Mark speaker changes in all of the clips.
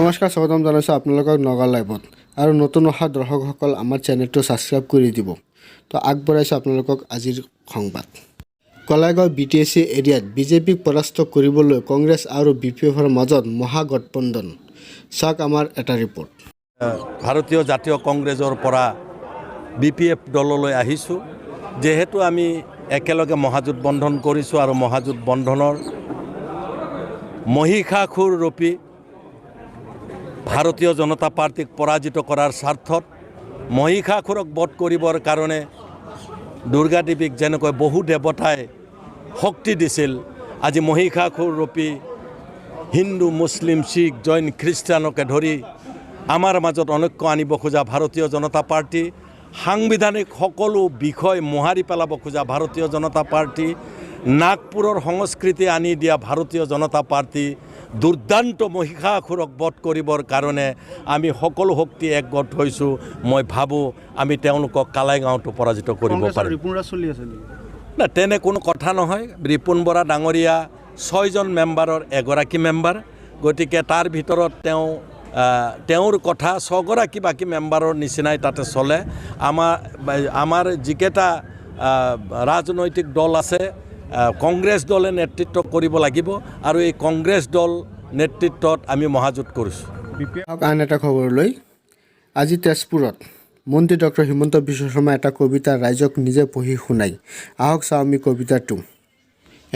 Speaker 1: নমস্কাৰ, স্বাগতম জনাইছোঁ আপোনালোকক নগাঁও লাইভত আৰু নতুন অহা দৰ্শকসকল আমাৰ চেনেলটো ছাবস্ক্ৰাইব কৰি দিব। তো আগবঢ়াইছোঁ আপোনালোকক আজিৰ সংবাদ। কলাইগাঁও বিটিচি এৰিয়াত বিজেপিক পৰাস্ত কৰিবলৈ কংগ্ৰেছ আৰু বিপিএফৰ মাজত মহাগঠবন্ধন। চাওক আমাৰ এটা ৰিপৰ্ট।
Speaker 2: ভাৰতীয় জাতীয় কংগ্ৰেছৰ পৰা বিপিএফ দললৈ আহিছোঁ। যিহেতু আমি একেলগে মহাজোঁট বন্ধন কৰিছোঁ আৰু মহাজোঁট বন্ধনৰ মহিষাসুৰ ৰূপী ভাৰতীয় জনতা পাৰ্টীক পৰাজিত কৰাৰ স্বাৰ্থত, মহিষাসুৰক বধ কৰিবৰ কাৰণে দুৰ্গা দেৱীক যেনেকৈ বহু দেৱতাই শক্তি দিছিল, আজি মহিষাসুৰ ৰূপী হিন্দু, মুছলিম, শিখ, জৈন, খ্ৰীষ্টানকে ধৰি আমাৰ মাজত অনৈক্য আনিব খোজা ভাৰতীয় জনতা পাৰ্টী, সাংবিধানিক সকলো বিষয় মোহাৰি পেলাব খোজা ভাৰতীয় জনতা পাৰ্টী, নাগপুৰৰ সংস্কৃতি আনি দিয়া ভাৰতীয় জনতা পাৰ্টী, দুৰ্দান্ত মহিষাসুৰক বধ কৰিবৰ কাৰণে আমি সকলো শক্তি একগোট হৈছোঁ। মই ভাবোঁ, আমি তেওঁলোকক কালাইগাঁৱতো পৰাজিত কৰিব
Speaker 3: কংগ্ৰেছৰ
Speaker 2: পাৰিম।
Speaker 3: ৰিপুণৰাজ চলি আছে নেকি?
Speaker 2: না, তেনে কোনো কথা নহয়। ৰিপুণ বৰা ডাঙৰীয়া ছয়জন মেম্বাৰৰ এগৰাকী মেম্বাৰ। গতিকে তাৰ ভিতৰত তেওঁৰ কথা ছগৰাকী বাকী মেম্বাৰৰ নিচিনাই তাতে চলে। আমাৰ যিকেইটা ৰাজনৈতিক দল আছে, কংগ্ৰেছ দলে নেতৃত্ব কৰিব লাগিব আৰু এই কংগ্ৰেছ দল নেতৃত্বত আমি মহাজোঁট কৰিছোঁ।
Speaker 1: আহক আন এটা খবৰলৈ। আজি তেজপুৰত মন্ত্ৰী ডক্টৰ হিমন্ত বিশ্ব শৰ্মাই এটা কবিতা ৰাইজক নিজে পঢ়ি শুনাই। আহক চাওঁ আমি কবিতাটো।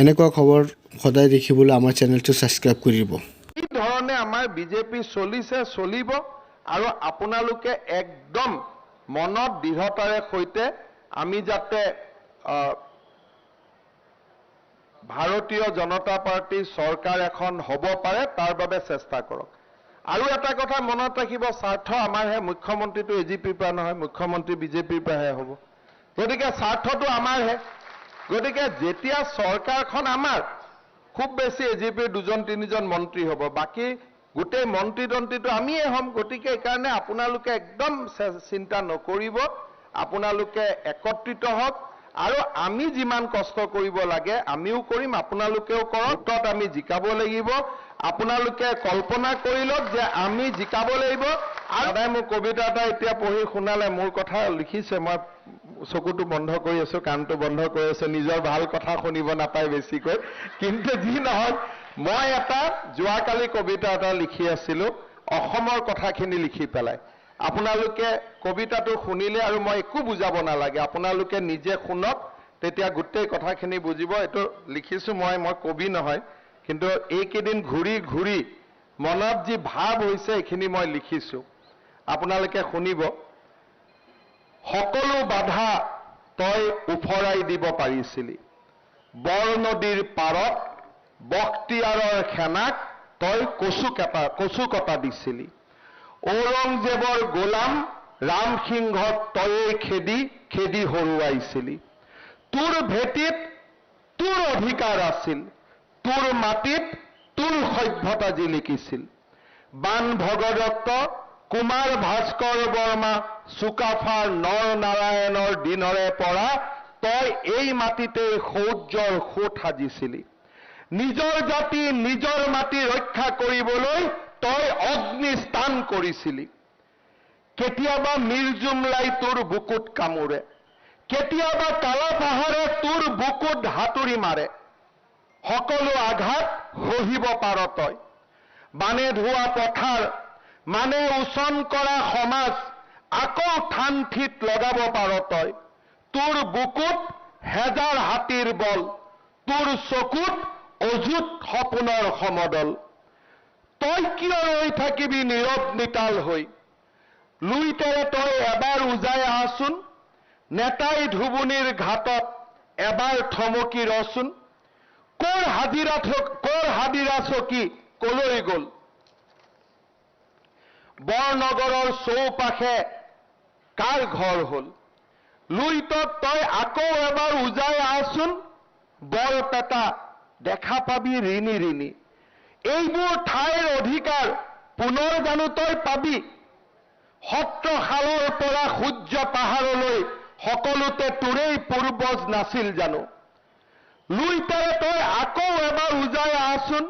Speaker 1: এনেকুৱা খবৰ সদায় দেখিবলৈ আমাৰ চেনেলটো ছাবস্ক্ৰাইব কৰি দিব।
Speaker 4: এই ধৰণে আমাৰ বিজেপি চলিছে, চলিব আৰু আপোনালোকে একদম মনত দৃঢ়তাৰে সৈতে আমি যাতে ভাৰতীয় জনতা পাৰ্টীৰ চৰকাৰ এখন হ'ব পাৰে, তাৰ বাবে চেষ্টা কৰক। আৰু এটা কথা মনত ৰাখিব, স্বাৰ্থ আমাৰহে। মুখ্যমন্ত্ৰীটো এজিপিৰ পৰা নহয়, মুখ্যমন্ত্ৰী বিজেপিৰ পৰাহে হ'ব। গতিকে স্বাৰ্থটো আমাৰহে। গতিকে যেতিয়া চৰকাৰখন আমাৰ, খুব বেছি এজিপিৰ দুজন তিনিজন মন্ত্ৰী হ'ব, বাকী গোটেই মন্ত্ৰী দন্ত্ৰীটো আমিয়ে হ'ম। গতিকে এইকাৰণে আপোনালোকে একদম চিন্তা নকৰিব। আপোনালোকে একত্ৰিত হওক আৰু আমি যিমান কষ্ট কৰিব লাগে আমিও কৰিম, আপোনালোকেও কৰক। তাত আমি জিকাব লাগিব। আপোনালোকে কল্পনা কৰি লওক যে আমি জিকাব লাগিব। আৰু দাদাই মোৰ কবিতা এটা এতিয়া পঢ়ি শুনালে, মোৰ কথা লিখিছে। মই চকুটো বন্ধ কৰি আছো, কাণটো বন্ধ কৰি আছো, নিজৰ ভাল কথা শুনিব নাপায় বেছিকৈ। কিন্তু যি নহওক, মই এটা যোৱাকালি কবিতা এটা লিখি আছিলো, অসমৰ কথাখিনি লিখি পেলাই। আপোনালোকে কবিতাটো শুনিলে আৰু মই একো বুজাব নালাগে, আপোনালোকে নিজে শুনক, তেতিয়া গোটেই কথাখিনি বুজিব। এইটো লিখিছো মই, মই কবি নহয়, কিন্তু এইকেইদিন ঘূৰি ঘূৰি মনত যি ভাৱ হৈছে, এইখিনি মই লিখিছো। আপোনালোকে শুনিব। সকলো বাধা তই ওফৰাই দিব পাৰিছিলি। বৰনদীৰ পাৰত বখতিয়াৰৰ সেনাক তই কচু কটা দিছিলি। ঔৰংজেবৰ গোলাম ৰামসিংহক তয়েই খেদি খেদি হৰুৱাইছিলি। তোৰ ভেটিত তোৰ অধিকাৰ আছিল, তোৰ মাটিত তোৰ সভ্যতা জিলিকিছিল। বান ভগদত্ত, কুমাৰ ভাস্কৰ বৰ্মা, চুকাফাৰ নৰ নাৰায়ণৰ দিনৰে পৰা তই এই মাটিতেই শৌৰ্যৰ সোঁত সাজিছিলি। নিজৰ জাতি, নিজৰ মাটি ৰক্ষা কৰিবলৈ তই অগ্নি স্নান কৰিছিলি। কেতিয়াবা মীৰজুমলাই তোৰ বুকুত কামোৰে, কেতিয়াবা কালাপাহাৰে তোৰ বুকুত হাতুৰি মাৰে, সকলো আঘাত সহিব পাৰ তই। বানে ধোৱা পথাৰ, মানে উচন কৰা সমাজ আকৌ থান থিত লগাব পাৰ তই। তোৰ বুকুত হেজাৰ হাতীৰ বল, তোৰ চকুত অযুত সপোনৰ সমদল। তই কিয় ৰৈ থাকিবি নীৰৱ নিতাল হৈ? লুইতেৰে তই এবাৰ উজাই আহচোন, নেতাই ধুবুনীৰ ঘাটত এবাৰ থমকি ৰচোন। ক'ৰ হাজিৰা চকী কলৈ গ'ল? বৰনগৰৰ চৌপাশে কাৰ ঘৰ হ'ল? লুইতত তই আকৌ এবাৰ উজাই আহচোন, বৰপেটা দেখা পাবি ঋণী ঋণী। এইবোৰ ঠাইৰ অধিকাৰ পুনৰ জানো তই পাবি? সত্ৰশালৰ পৰা সূৰ্য পাহাৰলৈ সকলোতে তোৰেই পূৰ্বজ নাছিল জানো? লুইতেৰে তই আকৌ এবাৰ উজাই আহচোন,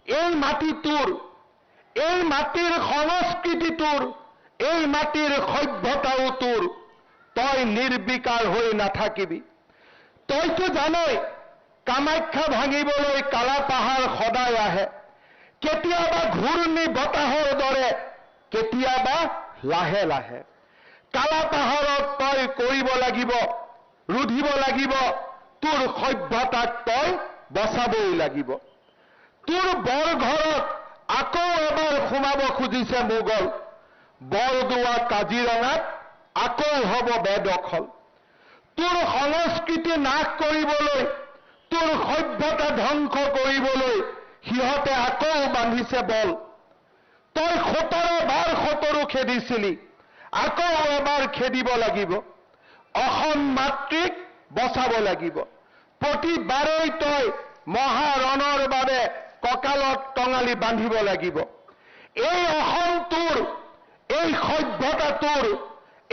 Speaker 4: এই মাটি তোৰ, এই মাটিৰ সংস্কৃতি তোৰ, এই মাটিৰ সভ্যতাও তোৰ, তই নিৰ্বিকাৰ হৈ নাথাকিবি। তইতো জানই কামাখ্যা ভাঙিবলৈ কালা পাহাৰ সদায় আহে, কেতিয়াবা ঘূৰ্ণী বতাহৰ দৰে, কেতিয়াবা লাহে লাহে। কালা পাহাৰত তই কৰিব লাগিব, ৰুধিব লাগিব, তোৰ সভ্যতাক তই বচাবই লাগিব। তোৰ বৰঘৰত আকৌ এবাৰ সোমাব খুজিছে মোগল, বৰদোৱা কাজিৰঙাত আকৌ হ'ব বেদখল। তোৰ সংস্কৃতি নাশ কৰিবলৈ, তোৰ সভ্যতা ধ্বংস কৰিবলৈ সিহঁতে আকৌ বান্ধিছে বল। তই 17 বাৰ 17 খেদিছিলি, আকৌ এবাৰ খেদিব লাগিব। অসম মাতৃক বচাব লাগিব। প্ৰতিবাৰেই তই মহাৰণৰ বাবে কঁকালত টঙালি বান্ধিব লাগিব। এই অসম তোৰ, এই সভ্যতা তোৰ,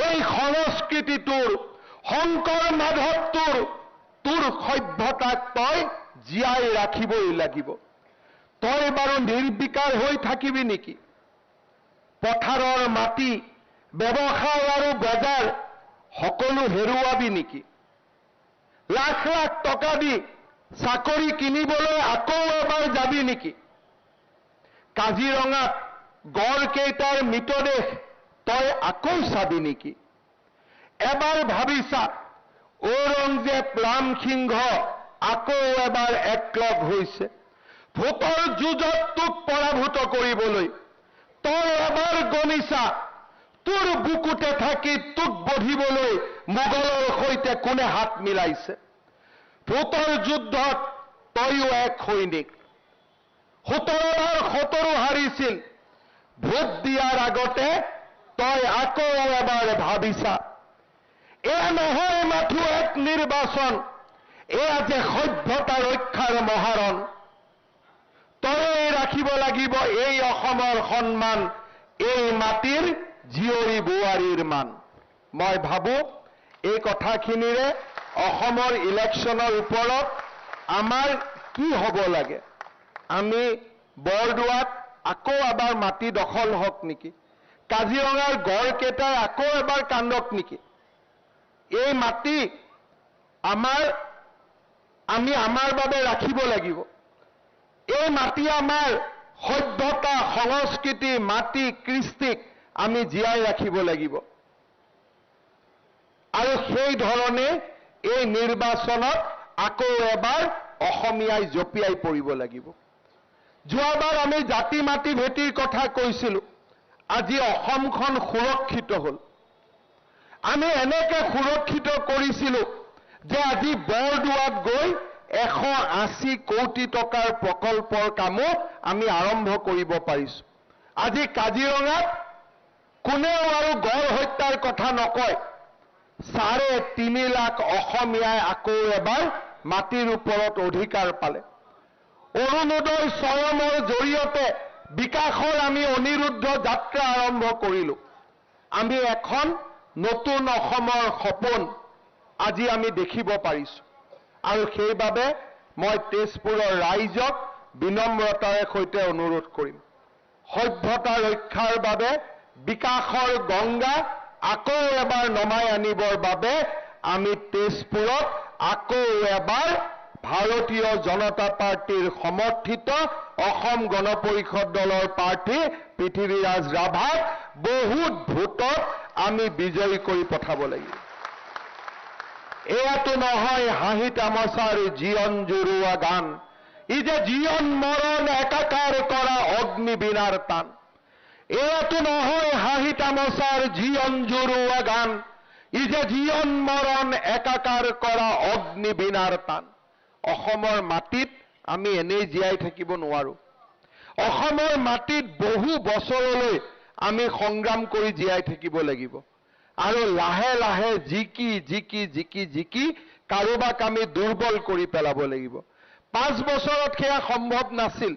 Speaker 4: এই সংস্কৃতি তোৰ, শংকৰ মাধৱ তোৰ, তোৰ সভ্যতাক তই জীয়াই ৰাখিবই লাগিব। তই বাৰু নিৰ্বিকাৰ হৈ থাকিবি নেকি? পথাৰৰ মাটি, ব্যৱসায় আৰু বজাৰ সকলো হেৰুৱাবি নেকি? লাখ লাখ টকা দি চাকৰি কিনিবলৈ আকৌ এবাৰ যাবি নেকি? কাজিৰঙাত গড়কেইটাৰ মৃতদেহ তই আকৌ চাবি নেকি? এবাৰ ভাবিছা, ঔৰংজেব ৰামসিংহ আকৌ এবাৰ একলগ হৈছে ভোটৰ যুঁজত তোক পৰাভূত কৰিবলৈ। তই এবাৰ গণিছা, তোৰ বুকুতে থাকি তোক বধিবলৈ মোগলৰ সৈতে কোনে হাত মিলাইছে। ভোটৰ যুদ্ধত তয়ো এক সৈনিক। 17 বাৰ 17 হাৰিছিল। ভোট দিয়াৰ আগতে তই আকৌ এবাৰ ভাবিছা, এয়া নহয় মাথো এক নিৰ্বাচন, এয়া যে সভ্যতা ৰক্ষাৰ মহাৰণ। তই ৰাখিব লাগিব এই অসমৰ সন্মান, এই মাটিৰ জীয়ৰী বোৱাৰীৰ মান। মই ভাবো এই কথাখিনিৰে অসমৰ ইলেকশ্যনৰ ওপৰত আমাৰ কি হ'ব লাগে। আমি বৰদোৱাত আকৌ এবাৰ মাটি দখল হওক নেকি? কাজিৰঙাৰ গড়কেইটাই আকৌ এবাৰ কান্দক নেকি? এই মাটি আমাৰ, আমি আমাৰ বাবে ৰাখিব লাগিব। এই মাটি আমাৰ সভ্যতা, সংস্কৃতি, মাটি, কৃষ্টিক আমি জীয়াই ৰাখিব লাগিব। আৰু সেই ধৰণে এই নিৰ্বাচনত আকৌ এবাৰ অসমীয়াই জঁপিয়াই পৰিব লাগিব। যোৱাবাৰ আমি জাতি মাটি ভেটিৰ কথা কৈছিলোঁ, আজি অসমখন সুৰক্ষিত হ'ল। আমি এনেকে সুৰক্ষিত কৰিছিলোঁ যে আজি বৰদোৱাত গৈ 180 কোটি টকাৰ প্ৰকল্পৰ কামো আমি আৰম্ভ কৰিব পাৰিছোঁ। আজি কাজিৰঙাত কোনেও আৰু গড় হত্যাৰ কথা নকয়। 3.5 লাখ অসমীয়াই আকৌ এবাৰ মাটিৰ ওপৰত অধিকাৰ পালে। অৰুণোদয় স্বয়মৰ জৰিয়তে বিকাশৰ আমি অনিৰুদ্ধ যাত্ৰা আৰম্ভ কৰিলোঁ। আমি এখন নতুন অসমৰ সপোন আজি আমি দেখিব পাৰিছোঁ। আৰু সেইবাবে মই তেজপুৰৰ ৰাইজক বিনম্ৰতাৰে সৈতে অনুৰোধ কৰিম, সভ্যতা ৰক্ষাৰ বাবে, বিকাশৰ গংগা আকৌ এবাৰ নমাই আনিবৰ বাবে আমি তেজপুৰত আকৌ এবাৰ ভাৰতীয় জনতা পাৰ্টীৰ সমৰ্থিত অসম গণ পৰিষদ দলৰ প্ৰাৰ্থী পৃথিৱীৰাজ ৰাভাক বহুত ভোটত আমি বিজয়ী কৰি পঠাব লাগিব। এয়াতো নহয় হাঁহি তামাচাৰ জীৱন জোৰোৱা গান, ই যে জীৱন মৰণ একাকাৰ কৰা অগ্নিবীণাৰ টান। এয়াতো নহয় হাঁহি তামাচাৰ জীৱন জোৰোৱা গান, ই যে জীৱন মৰণ একাকাৰ কৰা অগ্নিবীণাৰ টান। অসমৰ মাটিত আমি এনেই জীয়াই থাকিব নোৱাৰো। অসমৰ মাটিত বহু বছৰলৈ আমি সংগ্ৰাম কৰি জীয়াই থাকিব লাগিব। আৰু লাহে লাহে জিকি জিকি জিকি জিকি কাৰোবাক আমি দুৰ্বল কৰি পেলাব লাগিব। 5 বছৰত সেয়া সম্ভৱ নাছিল।